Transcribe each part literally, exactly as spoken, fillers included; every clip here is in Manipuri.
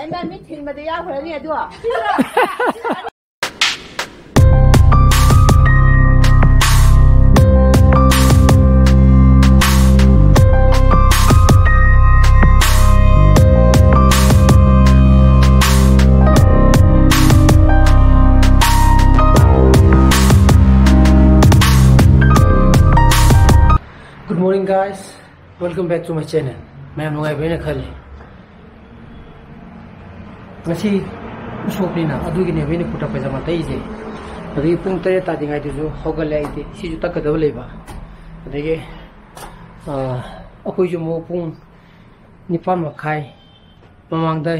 ꯏꯃꯥ ꯃꯤꯠ ꯊꯤꯟꯕꯗ ꯌꯥꯎꯈ꯭ꯔꯅꯤ ꯑꯗꯣ꯫ Good morning, guys. Welcome back to my channel. ꯃꯌꯥꯝ ꯅꯨꯡꯉꯥꯏꯕ꯭ꯔꯥ ꯍꯥꯏꯅ ꯈꯜꯂꯤ꯫ ꯉꯁꯤ ꯎꯁꯣꯞꯅꯤꯅ ꯑꯗꯨꯒꯤꯅꯦꯕ ꯑꯩꯅ ꯀꯨꯔꯇꯥ ꯄꯥꯏꯖꯃꯥ ꯇꯛꯏꯁꯦ꯫ ꯑꯗꯒꯤ ꯄꯨꯡ ꯇꯔꯦꯠ ꯇꯥꯗ꯭ꯔꯤꯉꯩꯗꯁꯨ ꯍꯧꯒꯠꯂꯦ ꯑꯩꯗꯤ꯫ ꯁꯤꯁꯨ ꯇꯛꯀꯗꯕ ꯂꯩꯕ꯫ ꯑꯗꯒꯤ, ꯑ, ꯑꯩꯈꯣꯏꯁꯨ ꯑꯃꯨꯛ ꯄꯨꯡ ꯅꯤꯄꯥꯟ ꯃꯈꯥꯏ ꯃꯃꯥꯡꯗ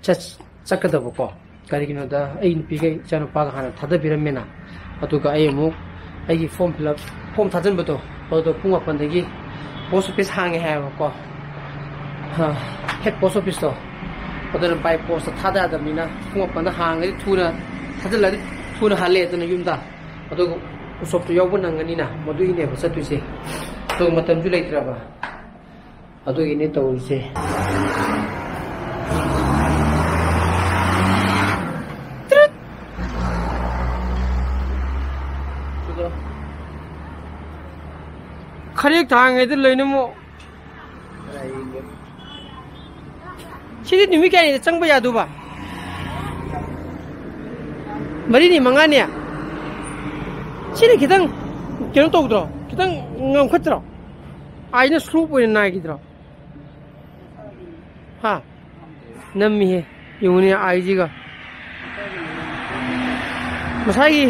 ꯆꯠ-, ꯆꯠꯀꯗꯕꯀꯣ꯫ ꯀꯔꯤꯒꯤꯅꯣꯗ ꯑꯩ ꯅꯨꯄꯤꯒ ꯏꯆꯥꯅꯨꯄꯥꯒ ꯍꯥꯟꯅ ꯊꯥꯗꯕꯤꯔꯝꯃꯦꯅ꯫ ꯑꯗꯨꯒ ꯑꯩ ꯑꯃꯨꯛ ꯑꯩꯒꯤ form fill up, form ꯊꯥꯖꯤꯟꯕꯗꯣ, ꯑꯗꯨꯗꯣ ꯄꯨꯡ ꯃꯥꯄꯟꯗꯒꯤ post office ꯍꯥꯡꯉꯦ ꯍꯥꯏꯌꯦꯕꯀꯣ꯫ ꯍꯥ, head post officeꯇꯣ꯫ ꯑꯗꯨꯅ by postꯇ ꯊꯥꯗ ꯌꯥꯗꯕꯅꯤꯅ ꯄꯨꯡ ꯃꯥꯄꯟꯗ ꯍꯥꯡꯉꯗꯤ ꯊꯨꯅ ꯊꯥꯖꯤꯜꯂꯗꯤ ꯊꯨꯅ ꯍꯜꯂꯦ ꯑꯗꯨꯅ ꯌꯨꯝꯗ꯫ ꯑꯗꯨꯒ ꯎꯁꯣꯞꯇꯣ ꯌꯥꯎꯕ ꯅꯪꯒꯅꯤꯅ ꯃꯗꯨꯒꯤꯅꯦꯕ ꯆꯠꯇꯣꯏꯁꯦ꯫ ꯑꯗꯨꯒ ꯃꯇꯝꯁꯨ ꯂꯩꯇ꯭ꯔꯕ꯫ ꯑꯗꯨꯒꯤꯅꯦ ꯇꯧꯔꯤꯁꯦ꯫ ꯈꯔꯦꯛ ꯊꯥꯡꯉꯩꯗ ꯂꯩꯅꯃꯣ꯫ ꯁꯤꯗꯤ ꯅꯨꯃꯤꯠ ꯀꯌꯥꯅꯤꯗ ꯆꯪꯕ ꯌꯥꯗꯣꯏꯕ? ꯃꯔꯤꯅꯤ, ꯃꯉꯥꯅꯤ? ꯁꯤꯅ ꯈꯤꯇꯪ ꯀꯩꯅꯣ ꯇꯧꯗ꯭ꯔꯣ? ꯈꯤꯇꯪ ꯉꯝꯈꯠꯇ꯭ꯔꯣ? ꯑꯥꯏꯅ slope ꯑꯣꯏꯅ ꯅꯥꯏꯈꯤꯗ꯭ꯔꯣ? ꯍꯥ? ꯅꯝꯃꯤꯍꯦ꯫ ꯌꯦꯡꯉꯨꯅꯦ, ꯑꯥꯏꯁꯤꯒ꯫ ꯉꯁꯥꯏꯒꯤ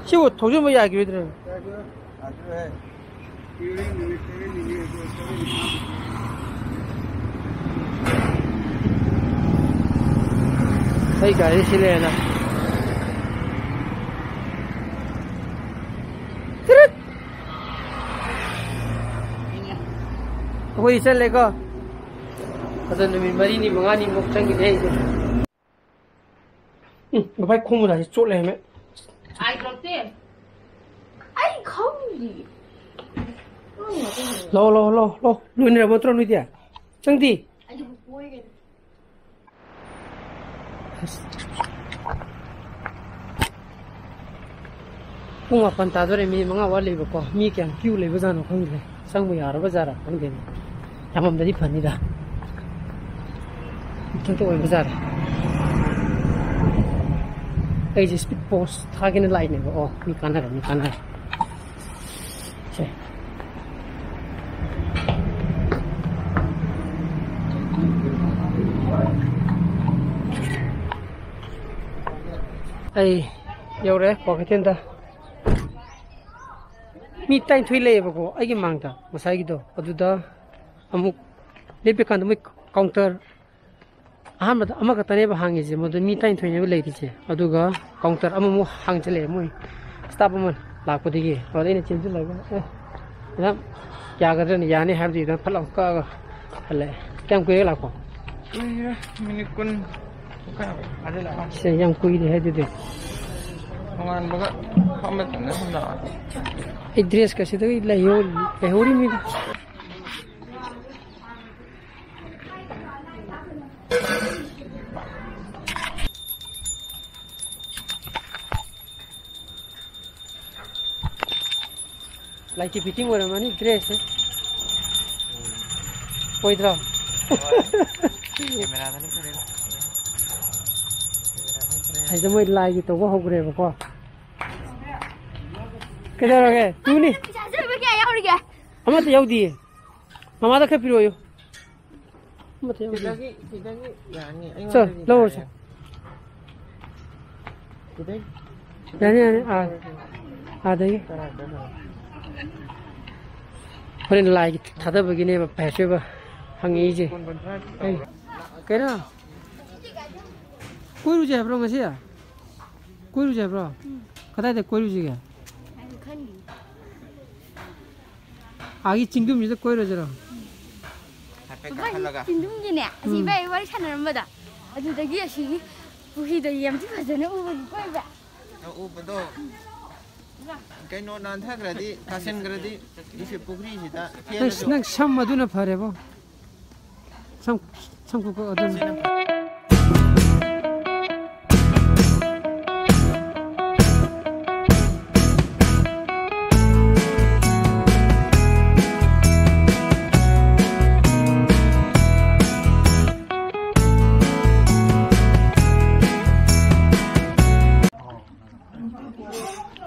ꯁꯤꯕꯨ ꯊꯧꯖꯤꯟꯕ ꯌꯥꯈꯤꯔꯣꯏꯗ꯭ꯔꯥ? ꯑꯩ ꯒꯥꯔꯤ ꯁꯤ ꯂꯩꯔꯦꯅ꯫ ꯇꯤꯔꯤꯠ! ꯑꯩꯈꯣꯏ ꯆꯠꯂꯦꯀꯣ꯫ ꯑꯗꯣ ꯅꯨꯃꯤꯠ ꯃꯔꯤꯅꯤ ꯃꯉꯥꯅꯤꯃꯨꯛ ꯆꯪꯈꯤꯅꯤ ꯑꯩꯁꯦ꯫ ꯎꯝ, ꯉꯁꯥꯏ ꯈꯣꯡ ꯃꯣꯖꯥꯁꯦ ꯆꯣꯠ ꯂꯩꯔꯝꯃꯦ꯫ ꯑꯥꯏ ꯗ꯭ꯔꯣꯞꯇꯤ? ꯑꯩ ꯈꯪꯗꯤꯌꯦ꯫ ꯂꯥꯛꯑꯣ, ꯂꯥꯛꯑꯣ, ꯂꯥꯛꯑꯣ, ꯂꯥꯛꯑꯣ꯫ ꯂꯣꯏꯅꯔꯕ ꯅꯠꯇ꯭ꯔꯣ ꯅꯣꯏꯗꯤ? ꯆꯪꯗꯤ? ꯑꯁ꯫ ꯄꯨꯡ ꯃꯥꯄꯟ ꯇꯥꯗꯣꯔꯦ, ꯃꯤꯅꯤꯠ ꯃꯉꯥ ꯋꯥꯠꯂꯤꯕꯀꯣ꯫ ꯃꯤ ꯀꯌꯥꯝ ꯀ꯭ꯌꯨ ꯂꯩꯕꯖꯥꯠꯅꯣ ꯈꯪꯗ꯭ꯔꯦ꯫ ꯆꯪꯕ ꯌꯥꯔꯕ ꯖꯥꯠꯂ ꯈꯪꯗꯦꯅꯦ꯫ ꯌꯥꯝꯃꯝꯗꯗꯤ ꯐꯅꯤꯗ꯫ ꯏꯊꯟꯇ ꯑꯣꯏꯕ ꯖꯥꯠꯂ꯫ ꯑꯩꯁꯦ ꯁ꯭ꯄꯤꯠ ꯄꯣꯁ ꯊꯥꯒꯦꯅ ꯂꯥꯛꯏꯅꯦꯕ꯫ ꯑꯣ, ꯃꯤ ꯀꯥꯟꯅꯔꯦ, ꯃꯤ ꯀꯥꯟꯅꯔꯦ꯫ ꯁꯦ꯫ ꯑꯩ ꯌꯧꯔꯦ ꯀ꯭ꯋꯥꯀꯩꯊꯦꯜꯗ꯫ ꯃꯤ ꯇꯔꯥꯅꯤꯊꯣꯏ ꯂꯩꯌꯦꯕꯀꯣ ꯑꯩꯒꯤ ꯃꯥꯡꯗ, ꯉꯁꯥꯏꯒꯤꯗꯣ꯫ ꯑꯗꯨꯗ ꯑꯃꯨꯛ ꯂꯦꯞꯄꯤꯀꯥꯟꯗ ꯃꯣꯏ ꯀꯥꯎꯟꯇꯔ ꯑꯍꯥꯟꯕꯗ ꯑꯃꯈꯛꯇꯅꯦꯕ ꯍꯥꯡꯉꯤꯁꯦ, ꯃꯗꯨ ꯃꯤ ꯇꯔꯥꯅꯤꯊꯣꯏꯅꯦꯕ ꯂꯩꯔꯤꯁꯦ꯫ ꯑꯗꯨꯒ ꯀꯥꯎꯟꯇꯔ ꯑꯃꯃꯨꯛ ꯍꯥꯡꯖꯜꯂꯛꯑꯦ, ꯃꯣꯏ ꯁ꯭ꯇꯥꯐ ꯑꯃ ꯂꯥꯛꯄꯗꯒꯤ꯫ ꯑꯗꯨꯗ ꯑꯩꯅ ꯆꯦꯟꯁꯤꯜꯂꯒ, "ꯑꯦ, ꯃꯦꯗꯥꯝ, ꯌꯥꯒꯗ꯭ꯔꯅꯦ?" "ꯌꯥꯅꯤ" ꯍꯥꯏꯕꯗꯨꯗ ꯐꯠ ꯂꯥꯎ ꯀꯛꯑꯒ ꯍꯜꯂꯛꯑꯦ꯫ ꯀꯌꯥꯝ ꯀꯨꯏꯔꯦ ꯂꯥꯛꯄ? ꯀꯨꯏꯔꯦ, ꯃꯤꯅꯤꯠ ꯀꯨꯟ ꯈꯔ ꯐꯥꯖꯤꯜꯂꯛꯑꯃꯅꯤ꯫ ꯁꯦ, ꯌꯥꯝ ꯀꯨꯏꯔꯦ ꯍꯥꯏꯗꯨꯗꯤ꯫ ꯅꯣꯡꯉꯥꯟꯕꯒ ꯐꯝꯕ ꯇꯟꯗꯅ ꯁꯨꯝ ꯂꯥꯛꯑꯣ꯫ ꯑꯩ ꯗ꯭ꯔꯦꯁꯀ ꯁꯤꯗꯒꯤ ꯂꯩꯍꯧꯔꯤ-, ꯂꯩꯍꯧꯔꯤꯃꯤꯗ꯫ ꯂꯥꯏꯠꯀꯤ ꯐꯤꯠꯇꯤꯡ ꯑꯣꯏꯔꯝꯃꯅꯤ ꯗ꯭ꯔꯦꯁꯁꯦ꯫ ꯑꯣꯏꯗ꯭ꯔꯣ? ꯀꯦꯃꯦꯔꯥꯗꯅ ꯐꯔꯦ꯫ ꯑꯁꯤꯗ ꯃꯣꯏ ꯂꯥꯏꯒꯤ ꯇꯧꯕ ꯍꯧꯈ꯭ꯔꯦꯕꯀꯣ꯫ ꯀꯩꯗꯧꯔꯒꯦ? ꯇꯨꯅꯤ꯫ ꯄꯩꯁꯥ ꯑꯆꯣꯏꯕ ꯀꯌꯥ ꯌꯥꯎꯔꯤꯒꯦ? ꯑꯃꯠꯇ ꯌꯥꯎꯗꯤꯌꯦ꯫ ꯃꯃꯥꯗ ꯈꯔ ꯄꯤꯔꯛꯑꯣꯌꯨ꯫ ꯑꯃꯠꯇ ꯌꯥꯎꯗꯤꯌꯦ꯫ ꯁꯤꯗꯒꯤ, ꯁꯤꯗꯒꯤ ꯌꯥꯅꯤ꯫ ꯆꯣ, ꯑꯩꯉꯣꯟꯗꯗꯤ ꯂꯧꯔꯨ ꯌꯥꯔꯦ꯫ ꯆꯣ꯫ ꯁꯤꯗꯩ? ꯌꯥꯅꯤ, ꯌꯥꯅꯤ꯫ ꯑꯥ, ꯑꯥꯗꯒꯤ꯫ ꯀꯅꯥꯗꯅꯣ? ꯍꯣꯔꯦꯟ ꯂꯥꯏꯒꯤ ꯊꯥꯗꯕꯒꯤꯅꯦꯕ ꯄꯩꯁꯥ ꯑꯆꯣꯏꯕ ꯍꯪꯉꯛꯏꯁꯦ꯫ ꯀꯨꯟ, ꯀꯨꯟꯊ꯭ꯔꯥ ꯑꯩ, ꯀꯩꯅꯣ? ꯀꯣꯏꯔꯨꯁꯦ ꯍꯥꯏꯕ꯭ꯔꯣ ꯉꯁꯤ? ꯀꯣꯏꯔꯨꯁꯦ ꯍꯥꯏꯕ꯭ꯔꯣ? ꯎꯝ꯫ ꯀꯗꯥꯏꯗ ꯀꯣꯏꯔꯨꯁꯤꯒꯦ? ꯑꯩ ꯈꯪꯗꯦ꯫ ꯑꯥꯒꯤ ꯆꯤꯡꯗꯨꯝꯁꯤꯗ ꯀꯣꯏꯔꯨꯁꯤꯔꯣ? ꯍꯥꯏꯐꯦꯠ ꯕꯥꯏ, ꯀꯥꯈꯠꯂꯒ꯫ ꯆꯤꯡꯗꯨꯝꯒꯤꯅꯦ, ꯑꯁꯤ ꯎꯝ꯫ ꯏꯕꯥꯏ ꯋꯥꯔꯤ ꯁꯥꯟꯅꯔꯝꯕꯗꯣ, ꯑꯗꯨꯗꯒꯤ ꯑꯁꯤꯒꯤ ꯄꯨꯈ꯭ꯔꯤꯗꯣ ꯌꯥꯝ ꯊꯤ ꯐꯖꯅ ꯎꯕꯒꯤ ꯀꯣꯏꯕ꯫ ꯑ, ꯎꯕꯗꯣ꯫ ꯀꯩꯅꯣ ꯅꯥꯟꯊꯈ꯭ꯔꯗꯤ, ꯇꯥꯁꯤꯟꯈ꯭ꯔꯗꯤ, ꯏꯁꯤ ꯄꯨꯈ꯭ꯔꯤꯁꯤꯗ ꯅꯪ, ꯊꯦꯜꯂꯁꯨ꯫ ꯅꯪ ꯁꯝ ꯑꯗꯨꯅ ꯐꯔꯦꯕꯣ꯫ ꯁꯝ, ꯁꯝ ꯀꯛꯄ ꯑꯗꯨꯅ꯫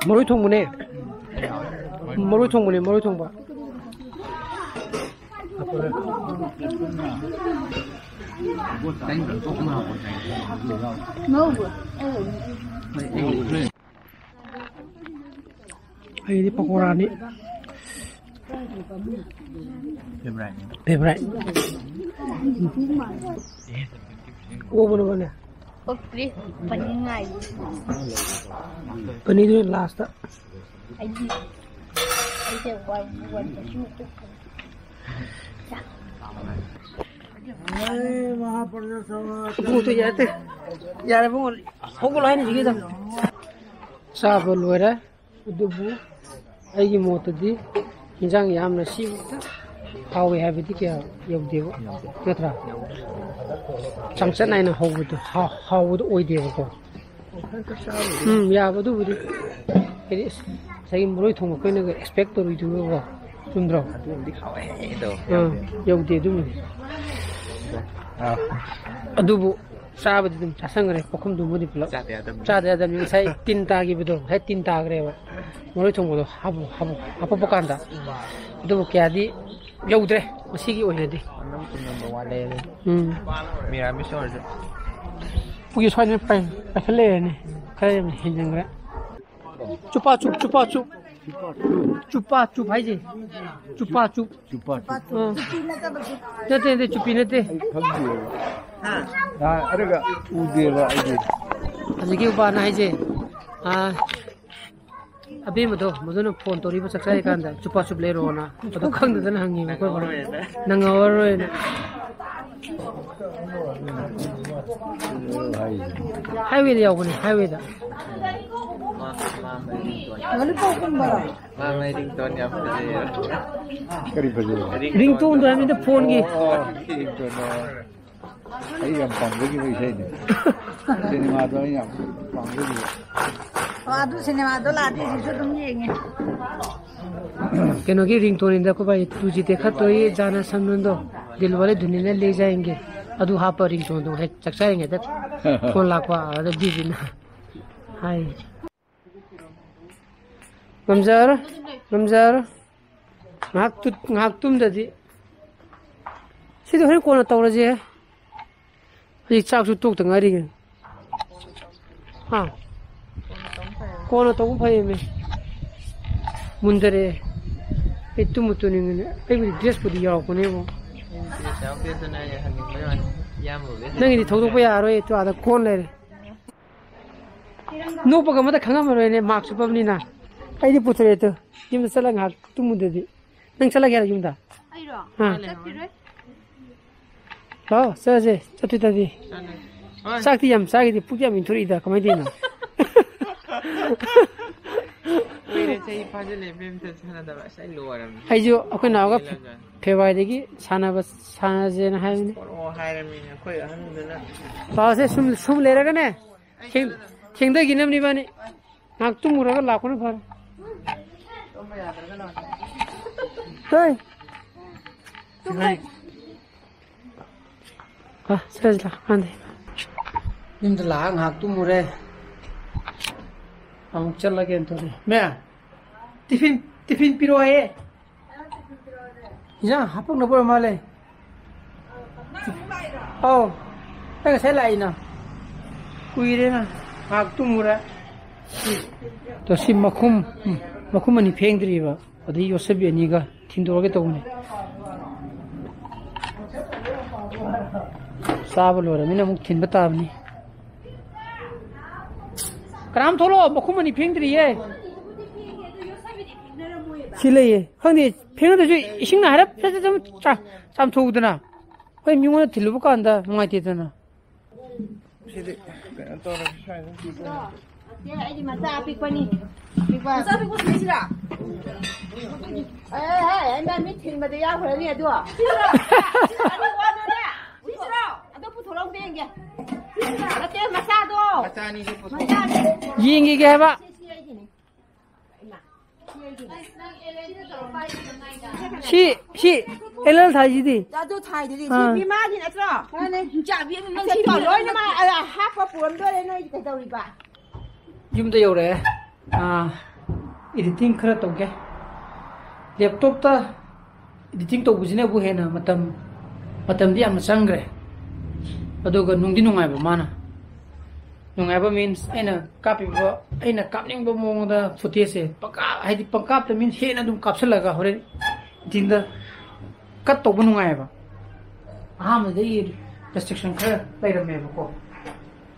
ꯃꯔꯣꯏ ꯊꯣꯡꯕꯅꯦ꯫ ꯃꯔꯣꯏ ꯊꯣꯡꯕꯅꯦ, ꯃꯔꯣꯏ ꯊꯣꯡꯕ꯫ ꯑꯩꯗꯤ ꯄꯀꯣꯔꯥꯅꯤ꯫ Favorite꯫ ꯑꯣꯛꯄꯅꯦ꯫ ꯑꯣꯛꯇ꯭ꯔꯤ꯫ ꯄꯅꯤꯔ ꯉꯥꯏꯔꯤ꯫ ꯄꯅꯤꯔꯗꯨ ꯂꯥꯁꯇ꯫ ꯑꯩꯗꯤ, ꯑꯩꯁꯦ ꯋꯥꯟ, ꯋꯥꯟ ꯄꯔꯁꯦꯟ ꯏꯕꯨꯡꯉꯣ, ꯌꯥꯔꯦ꯫ ꯌꯥꯔꯦ ꯏꯕꯨꯡꯉꯣ, ꯍꯧꯒꯠꯂꯣ ꯍꯥꯏꯅꯤ ꯁꯤꯒꯤꯗ꯫ ꯆꯥꯕ ꯂꯣꯏꯔꯦ꯫ ꯑꯗꯨꯕꯨ ꯑꯩꯒꯤ ꯃꯣꯠꯇꯗꯤ ꯏꯟꯖꯥꯡ ꯌꯥꯝꯅ ꯁꯤ ꯍꯥꯎꯋꯦ ꯍꯥꯏꯕꯗꯤ ꯀꯌꯥ ꯌꯧꯗꯦꯕ, ꯅꯠꯇ꯭ꯔꯥ? ꯆꯥꯡꯆꯠ ꯅꯥꯏꯅ ꯍꯧꯕꯗꯣ, ꯍꯥꯎ-, ꯍꯥꯎꯕꯗꯣ ꯑꯣꯏꯗꯦꯕꯀꯣ꯫ ꯎꯝ, ꯌꯥꯕ ꯑꯗꯨꯕꯨꯗꯤ꯫ ꯍꯥꯏꯗꯤ, ꯑꯁ, ꯉꯁꯥꯏꯒꯤ ꯃꯔꯣꯏ ꯊꯣꯡꯕ ꯑꯩꯈꯣꯏꯅꯒ expect ꯇꯧꯔꯨꯏꯗꯨꯒꯀꯣ꯫ ꯆꯨꯝꯗ꯭ꯔꯣ? ꯑꯗꯨꯝꯗꯤ ꯍꯥꯎꯋꯦ ꯑꯗꯣ꯫ ꯑꯥ, ꯌꯧꯗꯦ ꯑꯗꯨꯃꯗꯤ꯫ ꯑꯥ꯫ ꯑꯗꯨꯕꯨ ꯆꯥꯕꯗꯤ ꯑꯗꯨꯝ ꯆꯥꯁꯟꯈ꯭ꯔꯦ, ꯄꯨꯈꯝꯗꯨꯃꯗꯤ ꯄꯨꯂꯞ꯫ ꯆꯥꯗ ꯌꯥꯗꯕꯅꯤ꯫ ꯆꯥꯗ ꯌꯥꯗꯕꯅꯤ꯫ ꯉꯁꯥꯏ ꯇꯤꯟ ꯇꯥꯈꯤꯕꯗꯣ, ꯉꯁꯥꯏ ꯇꯤꯟ ꯇꯥꯈ꯭ꯔꯦꯕ꯫ ꯃꯔꯣꯏ ꯊꯣꯡꯕꯗꯣ ꯍꯥꯞꯄ-, ꯍꯥꯞꯄ-, ꯍꯥꯞꯄꯛꯄ ꯀꯥꯟꯗ꯫ ꯑꯗꯨꯕꯨ ꯀꯌꯥꯗꯤ ꯌꯧꯗ꯭ꯔꯦ ꯉꯁꯤꯒꯤ ꯑꯣꯏꯅꯗꯤ꯫ ꯑꯅꯝ ꯇꯨꯝꯅꯝꯕ ꯋꯥꯠꯂꯦ꯫ ꯎꯝ꯫ ꯃꯤꯔꯥꯃꯤꯁ ꯑꯣꯏꯔꯁꯨ꯫ ꯄꯨꯒꯤ ꯁ꯭ꯋꯥꯏꯗ ꯄꯥꯏ-, ꯄꯥꯏꯈꯠꯂꯛꯑꯦꯅꯦ꯫ ꯈꯔ ꯌꯥꯝ ꯍꯦꯟꯖꯤꯟꯈ꯭ꯔꯦ꯫ ꯆꯨꯄꯥ ꯆꯨꯞ, ꯆꯨꯄꯥ ꯆꯨꯞ꯫ ꯆꯨꯄꯥ ꯆꯨꯞ ꯍꯥꯏꯁꯦ꯫ ꯆꯨꯄꯥ ꯆꯨꯞ꯫ ꯆꯨꯄꯥ ꯆꯨꯞ꯫ ꯑꯥ꯫ ꯅꯠꯇꯦ, ꯅꯠꯇꯦ, ꯆꯨꯞꯄꯤ ꯅꯠꯇꯦ꯫ ꯑꯩ ꯈꯪꯗꯦꯕ꯫ ꯑꯥ, ꯑꯗꯨꯒ ꯎꯗꯦꯕ ꯑꯩꯗꯤ꯫ ꯍꯧꯖꯤꯛꯀꯤ ꯎꯄꯥꯅ ꯍꯥꯏꯁꯦ, ꯑꯥ, ꯑꯕꯦꯝꯃꯗꯣ, ꯃꯗꯨꯅ ꯐꯣꯟ ꯇꯧꯔꯤꯕ ꯆꯥꯛ ꯆꯥꯔꯤꯀꯥꯟꯗ ꯆꯨꯄꯥ ꯆꯨꯞ ꯂꯩꯔꯛꯑꯣꯅ꯫ ꯑꯗꯣ ꯈꯪꯗꯗꯅ ꯍꯪꯉꯤꯕ ꯑꯩꯈꯣꯏ ꯕꯣꯔꯣ꯫ ꯅꯪꯍꯧꯔꯔꯣꯏꯅ꯫ ꯍꯥꯏꯋꯦꯗ ꯌꯥꯎꯕꯅꯦ, ꯍꯥꯏꯋꯦꯗ꯫ ꯂꯣꯂꯤꯄꯣꯞꯀꯨꯝꯕꯔꯣ? ꯃꯥꯃꯩ ꯔꯤꯡꯇꯣꯟ ꯌꯥꯝ ꯐꯖꯩꯌꯦ꯫ ꯀꯔꯤ ꯐꯖꯩ? ꯔꯤꯡꯇꯣꯟꯗꯣ ꯍꯥꯏꯕꯅꯤꯗ, ꯐꯣꯟꯒꯤ꯫ ꯑꯣ, ꯔꯤꯡꯇꯣꯟꯗꯣ꯫ ꯑꯩ ꯌꯥꯝ ꯄꯥꯝꯖꯈꯤꯕ ꯏꯁꯩꯅꯤ꯫ ꯁꯤꯅꯦꯃꯥꯗꯣ ꯑꯩ ꯌꯥꯝ ꯄꯥꯝꯖꯈꯤꯕ꯫ ꯑꯣ, ꯑꯗꯨ ꯁꯤꯅꯦꯃꯥꯗꯣ ꯂꯥꯛꯑꯗꯤ ꯍꯧꯖꯤꯛꯁꯨ ꯑꯗꯨꯝ ꯌꯦꯡꯉꯦ꯫ ꯀꯩꯅꯣꯒꯤ ꯔꯤꯡꯇꯣꯟꯅꯤꯗ ꯑꯩꯈꯣꯏ ꯚꯥꯏ, ꯇꯨꯖꯤ ꯗꯦꯈꯥ ꯇꯣ ꯌꯦ ꯖꯥꯅꯥ ꯁꯝꯅꯨꯟꯗꯣ, ꯗꯤꯜ ꯋꯥꯂꯦ ꯗꯨꯅꯤꯌꯥ ꯂꯦ ꯖꯥꯌꯦꯡꯒꯦ꯫ ꯑꯗꯨ ꯍꯥꯞꯄ ꯔꯤꯡꯇꯣꯟꯗꯣ ꯍꯦꯛ ꯆꯥꯛ ꯆꯥꯔꯤꯉꯩꯗ ꯐꯣꯟ ꯂꯥꯛꯄ, ꯑꯗ ꯕꯤꯖꯤꯅ ꯍꯥꯏ꯫ ꯉꯝꯖꯔꯣꯏ, ꯉꯝꯖꯔꯣꯏ꯫ ꯉꯥꯏꯍꯥꯛ ꯇꯨ-, ꯉꯥꯏꯍꯥꯛ ꯇꯨꯝꯗꯗꯤ꯫ ꯁꯤꯗꯤ ꯍꯣꯔꯦꯟ ꯀꯣꯟꯅ ꯇꯧꯔꯁꯦ꯫ ꯍꯧꯖꯤꯛ ꯆꯥꯛꯁꯨ ꯇꯣꯛꯇ ꯉꯥꯏꯔꯤ ꯀꯩꯅꯣ꯫ ꯍꯥ? ꯀꯣꯟꯅ ꯇꯧꯕ ꯐꯩꯌꯦꯃꯤ꯫ ꯃꯨꯟꯗꯔꯛꯑꯦ꯫ ꯑꯩ ꯇꯨꯝꯕꯨ ꯇꯨꯝꯅꯤꯡꯉꯤꯅꯦ꯫ ꯑꯩꯕꯨꯗꯤ ꯗ꯭ꯔꯦꯁꯄꯨꯗꯤ ꯌꯥꯎꯔꯛꯄꯅꯦꯕꯣ꯫ ꯌꯥꯎꯗꯦꯗꯅ ꯑꯩ ꯍꯟꯅꯤꯡꯕꯩ ꯋꯥꯅꯤ꯫ ꯏꯌꯥꯝꯕꯕꯨꯗꯤ ꯅꯪꯒꯤꯗꯤ ꯊꯧꯗꯣꯛꯄ ꯌꯥꯔꯣꯏ, ꯇꯨ ꯑꯥꯗ ꯀꯣꯟ ꯂꯩꯔꯦ꯫ ꯅꯣꯛꯄꯒ ꯑꯃꯇ ꯈꯪꯉꯝꯃꯔꯣꯏꯅꯦ, ꯃꯥꯛꯁ ꯎꯞꯄꯕꯅꯤꯅ꯫ ꯑꯩꯗꯤ ꯄꯨꯊꯣꯔꯛꯑꯦ ꯇꯨ꯫ ꯌꯨꯝꯗ ꯆꯠꯂꯒ ꯉꯥꯏꯍꯥꯛ ꯇꯨꯝꯃꯨꯗꯗꯤ꯫ ꯅꯪ ꯆꯠꯂꯒꯦ ꯍꯥꯏꯔꯣ ꯌꯨꯝꯗ? ꯑꯩꯔꯣ? ꯑꯥ꯫ ꯆꯠꯈꯤꯔꯣꯏ꯫ ꯂꯥꯛꯑꯣ, ꯆꯠꯂꯁꯦ꯫ ꯆꯠꯇꯣꯏ ꯇꯥꯗꯤ꯫ ꯆꯠꯂꯦ꯫ ꯍꯣꯏ꯫ ꯆꯥꯛꯇꯤ ꯌꯥꯝ ꯆꯥꯈꯤꯗꯦ, ꯄꯨꯛ ꯌꯥꯝ ꯏꯟꯊꯣꯔꯛꯏꯗ꯫ ꯀꯃꯥꯏꯅ ꯇꯧꯔꯤꯅꯣ? ꯀꯨꯏꯔꯦ, ꯆꯍꯤ ꯐꯥꯖꯤꯜꯂꯦ ꯏꯕꯦꯝ ꯁꯥꯟꯅꯗꯕ꯫ ꯑꯁ, ꯑꯩ ꯂꯣꯏꯔꯕꯅꯤ꯫ ꯑꯩꯁꯨ ꯑꯩꯈꯣꯏ ꯅꯥꯎꯒ ꯄꯦꯜꯂꯕꯖꯥꯠꯅꯤ꯫ ꯐꯦꯕ꯭ꯋꯥꯔꯤꯗꯒꯤ ꯁꯥꯟꯅꯕ ꯁꯥꯟꯅꯁꯦꯅ ꯍꯥꯏꯕꯅꯤ꯫ ꯄꯣꯔꯛꯑꯣ ꯍꯥꯏꯔꯕꯅꯤꯅ ꯑꯩꯈꯣꯏ ꯑꯍꯟꯗꯨꯅ꯫ ꯂꯥꯛꯑꯣꯁꯦ, ꯁꯨꯝ, ꯁꯨꯝ ꯂꯩꯔꯒꯅꯦ꯫ ꯊꯦꯡ-, ꯊꯦꯡꯊꯈꯤꯅꯕꯅꯤ ꯏꯕꯥꯅꯤ꯫ ꯉꯥꯏꯍꯥꯛ ꯇꯨꯝꯃꯨꯔꯒ ꯂꯥꯛꯄꯅ ꯐꯔꯦ꯫ ꯍꯣꯏ꯫ ꯍꯥ, ꯁꯦ, ꯁꯤꯗ, ꯍꯥꯟꯗꯤ꯫ ꯌꯨꯝꯗ ꯂꯥꯛꯑ ꯉꯥꯏꯍꯥꯛ ꯇꯨꯝꯃꯨꯔꯦ꯫ ꯑꯃꯨꯛ ꯆꯠꯂꯒꯦꯅ ꯇꯧꯔꯤ꯫ ꯃꯦ, ꯇꯤꯐꯤꯟ, ꯇꯤꯐꯤꯟ ꯄꯤꯔꯛꯑꯣ ꯍꯥꯏꯌꯦ꯫ ꯏꯟꯖꯥꯡ ꯍꯥꯞꯄꯛꯅꯕ ꯑꯣꯏꯔ ꯃꯥꯜꯂꯦ꯫ ꯑꯧ, ꯑꯩ ꯉꯁꯥꯏ ꯂꯥꯛꯏꯅ꯫ ꯀꯨꯏꯔꯦꯅ꯫ ꯉꯥꯏꯍꯥꯛ ꯇꯨꯝꯃꯨꯔꯦ꯫ ꯑꯗꯣ ꯁꯤ ꯃꯈꯨꯝ, ꯃꯈꯨꯝ ꯑꯅꯤ ꯐꯦꯡꯗ꯭ꯔꯤꯕ꯫ ꯑꯗꯩ ꯌꯣꯠꯁꯕꯤ ꯑꯅꯤꯒ ꯊꯤꯟꯗꯣꯛꯑꯒꯦ ꯇꯧꯕꯅꯤ꯫ ꯆꯥꯕ ꯂꯣꯏꯔꯃꯤꯅ ꯑꯃꯨꯛ ꯊꯤꯟꯕ ꯇꯥꯕꯅꯤ꯫ ꯀꯅꯥꯝ ꯊꯣꯛꯂꯛꯑꯣ, ꯃꯈꯨꯝ ꯑꯅꯤ ꯐꯦꯡꯗ꯭ꯔꯤꯌꯦ꯫ ꯁꯤ ꯂꯩꯌꯦ꯫ ꯈꯪꯗꯦ, ꯐꯦꯡꯉꯗꯁꯨ ꯏꯁꯤꯡꯅ ꯍꯥꯏꯔꯞ ꯆ-, ꯆ-, ꯆ-, ꯆꯥꯝꯊꯣꯛꯎꯗꯅ꯫ ꯍꯣꯏ, ꯃꯤꯉꯣꯟꯗ ꯊꯤꯜꯂꯨꯕ ꯀꯥꯟꯗ ꯅꯨꯡꯉꯥꯏꯇꯦꯗꯅ꯫ ꯁꯤꯗꯤ ꯀꯩꯅꯣ ꯇꯧꯔꯒ ꯁ꯭ꯋꯥꯏꯗ ꯁꯦ, ꯑꯩꯗꯤ ꯃꯆꯥ ꯑꯄꯤꯛꯄꯅꯤ꯫ ꯑꯄꯤꯛꯄ꯫ ꯃꯆꯥ ꯑꯄꯤꯛꯄ ꯁꯤꯁꯤꯔꯥ? ꯑꯦ, ꯍꯦ, ꯑꯩꯅ ꯃꯤꯠ ꯊꯤꯟꯕꯗ ꯌꯥꯎꯈ꯭ꯔꯅꯤ ꯑꯗꯣ꯫ ꯁꯤꯁꯤꯔꯣ? ꯑꯗꯨ ꯋꯥꯅꯣꯅꯦ꯫ ꯁꯤꯁꯤꯔꯣ? ꯑꯗꯨ ꯄꯨꯊꯣꯔꯛꯑꯣ ꯌꯦꯡꯒꯦ꯫ ꯁꯤꯁꯤꯔꯣ? ꯅꯠꯇꯦ, ꯃꯆꯥꯗꯣ꯫ ꯃꯆꯥꯅꯤꯁꯦ ꯄꯨꯊꯣꯔꯛꯑꯣ꯫ ꯃꯆꯥꯗꯣ꯫ ꯌꯦꯡꯈꯤꯒꯦ ꯍꯥꯏꯕ꯫ ꯁꯤ, ꯁꯤ ꯑꯩꯒꯤꯅꯦ꯫ ꯏꯃꯥ, ꯁꯤ ꯑꯩꯒꯤꯅꯦ꯫ ꯁꯤ, ꯁꯤ ꯑꯦꯜ ꯑꯦꯜ ꯊꯥꯏꯁꯤꯗꯤ꯫ ꯑꯗꯨ ꯊꯥꯏꯗꯨꯗꯤ꯫ ꯁꯤ ꯑꯥ꯫ ꯃꯤꯃꯥꯒꯤ ꯅꯠꯇ꯭ꯔꯣ? ꯃꯥꯅꯦ꯫ ꯆꯥꯕꯤ ꯑꯃ ꯃꯁꯛꯇꯣ ꯂꯣꯏꯅꯃꯛ, ꯑ, ꯍꯥꯞꯄ ꯄꯨꯔꯝꯗꯣꯔꯦ ꯅꯣꯏ ꯀꯩꯗꯧꯔꯤꯕ? ꯌꯨꯝꯗ ꯌꯧꯔꯛꯑꯦ꯫ ꯑꯥ, editing ꯈꯔ ꯇꯧꯒꯦ꯫ Laptopꯇ editing ꯇꯧꯕꯁꯤꯅꯕꯨ ꯍꯦꯟꯅ ꯃꯇꯝ, ꯃꯇꯝꯗꯤ ꯌꯥꯝꯅ ꯆꯪꯈ꯭ꯔꯦ꯫ ꯑꯗꯨꯒ ꯅꯨꯡꯗꯤ ꯅꯨꯡꯉꯥꯏꯕ ꯃꯥꯅ꯫ ꯅꯨꯡꯉꯥꯏꯕ means ꯑꯩꯅ ꯀꯥꯞꯄꯤꯕ, ꯑꯩꯅ ꯀꯥꯞꯅꯤꯡꯕ ꯃꯑꯣꯡꯗ footageꯁꯦ ꯄꯪꯀꯥꯞ, ꯍꯥꯏꯗꯤ ꯄꯪꯀꯥꯞꯇ means ꯍꯦꯟꯅ ꯑꯗꯨꯝ ꯀꯥꯞꯁꯤꯜꯂꯒ ꯍꯣꯔꯦꯟ editingꯗ cut ꯇꯧꯕ ꯅꯨꯡꯉꯥꯏꯌꯦꯕ꯫ ꯑꯍꯥꯟꯕꯗ ꯑꯩ restriction ꯈꯔ ꯂꯩꯔꯝꯃꯦꯕꯀꯣ꯫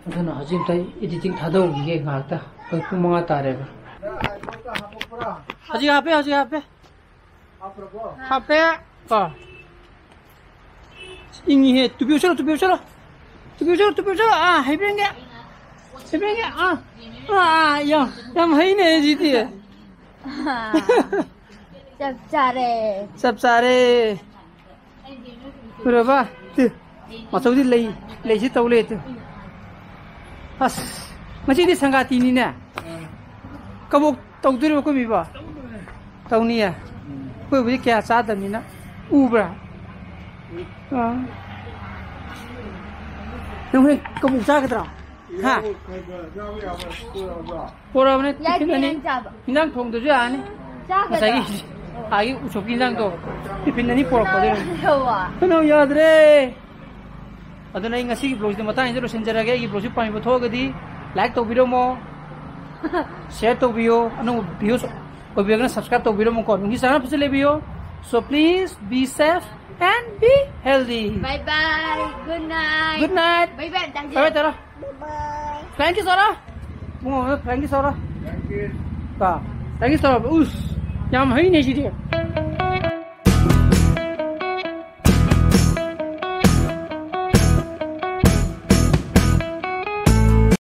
ꯑꯗꯨꯅ ꯍꯧꯖꯤꯛ ꯑꯝꯇ editing ꯊꯥꯗꯧꯈꯤꯒꯦ ꯉꯥꯏꯍꯥꯛꯇ꯫ ꯍꯧꯖꯤꯛ ꯄꯨꯡ ꯃꯉꯥ ꯇꯥꯔꯦꯕ꯫ ꯍꯧꯖꯤꯛ ꯍꯥꯞꯄꯦ, ꯍꯧꯖꯤꯛ ꯍꯥꯞꯄꯦ꯫ ꯍꯥꯞꯄꯦ꯫ ꯀꯣ꯫ ꯏꯪꯉꯤꯍꯦ꯫ ꯇꯨꯄꯤ ꯎꯞꯁꯜꯂꯣ, ꯇꯨꯄꯤ ꯎꯞꯁꯜꯂꯣ꯫ ꯇꯨꯄꯤ ꯎꯞꯁꯜꯂꯣ, ꯇꯨꯄꯤ ꯎꯞꯁꯜꯂꯣ꯫ ꯑꯥ, ꯍꯩꯕ꯭ꯔꯦꯟꯒꯦ꯫ ꯍꯩꯕ꯭ꯔꯦꯟꯒꯦ꯫ ꯑꯥ꯫ ꯑꯥ, ꯑꯥ, ꯌꯥꯝ, ꯌꯥꯝ ꯍꯩꯅꯦ ꯁꯤꯗꯤ꯫ ꯆꯞ ꯆꯥꯔꯦ꯫ ꯆꯞ ꯆꯥꯔꯦ꯫ ꯎꯔꯕ? ꯇꯨ, ꯃꯆꯧꯗꯤ ꯂꯩ, ꯂꯩꯁꯤ ꯇꯧ ꯂꯩ ꯇꯨ꯫ ꯑꯁ, ꯉꯁꯤꯗꯤ ꯁꯪꯒꯥꯇꯤꯅꯤꯅꯦ꯫ ꯀꯕꯣꯛ ꯇꯧꯗꯣꯔꯤꯕ ꯑꯩꯈꯣꯏ ꯕꯤꯕꯣ? ꯇꯧꯅꯤꯌꯦ꯫ ꯑꯩꯈꯣꯏꯕꯨꯗꯤ ꯀꯌꯥ ꯆꯥꯗꯕꯅꯤꯅ꯫ ꯎꯕ꯭ꯔꯥ? ꯑꯥ꯫ ꯅꯪ ꯍꯣꯔꯦꯟ ꯀꯕꯣꯛ ꯆꯥꯒꯗ꯭ꯔꯣ? ꯍꯥ? ꯄꯣꯔꯛꯑꯕꯅꯦ, ꯌꯥꯏ, ꯇꯤꯐꯤꯟ ꯑꯅꯤ꯫ ꯅꯪ ꯆꯥꯕ꯫ ꯏꯟꯖꯥꯡ ꯊꯣꯡꯗ꯭ꯔꯁꯨ ꯌꯥꯔꯅꯤ꯫ ꯆꯥꯒꯗ꯭ꯔꯣ? ꯉꯁꯥꯏꯒꯤ ꯑꯥꯒꯤ ꯎꯁꯣꯞꯀꯤ ꯏꯟꯖꯥꯡꯗꯣ ꯇꯤꯐꯤꯟ ꯑꯅꯤ ꯄꯣꯔꯛꯄ ꯑꯗꯨꯅ꯫ ꯌꯥꯗ꯭ꯔꯣ? ꯀꯩꯅꯣ ꯌꯥꯗ꯭ꯔꯦ꯫ ꯑꯗꯨꯅ ꯑꯩ ꯉꯁꯤꯒꯤ vlogꯁꯤꯗꯤ ꯃꯇꯥꯡꯁꯤꯗ ꯂꯣꯏꯁꯤꯟꯖꯔꯒꯦ꯫ ꯑꯩꯒꯤ vlogꯁꯤ ꯄꯥꯝꯕꯤꯕ ꯊꯣꯛꯑꯒꯗꯤ like ꯇꯧꯕꯤꯔꯝꯃꯣ, share ꯇꯧꯕꯤꯌꯣ, ꯑꯅꯧꯕ views ꯑꯣꯏꯕꯤꯔꯒꯅ subscribe ꯇꯧꯕꯤꯔꯝꯃꯨꯀꯣ꯫ ꯅꯨꯡꯁꯤ ꯆꯥꯟꯅꯕꯁꯨ ꯂꯩꯕꯤꯌꯣ꯫ So please be safe and be healthy. Bye bye. Good night. Good night. Bye bye, ꯇꯥꯖꯦ꯫ Bye bye ꯇꯧꯔꯣ꯫ Bye bye. Flying kiss ꯇꯧꯔꯣ꯫ ꯏꯕꯨꯡꯉꯣ, flying kiss ꯇꯧꯔꯣ꯫ ꯀꯣ, flying kiss ꯇꯧꯔꯣ꯫ ꯎꯁ, ꯌꯥꯝ ꯍꯩꯅꯦ ꯁꯤꯗꯤ꯫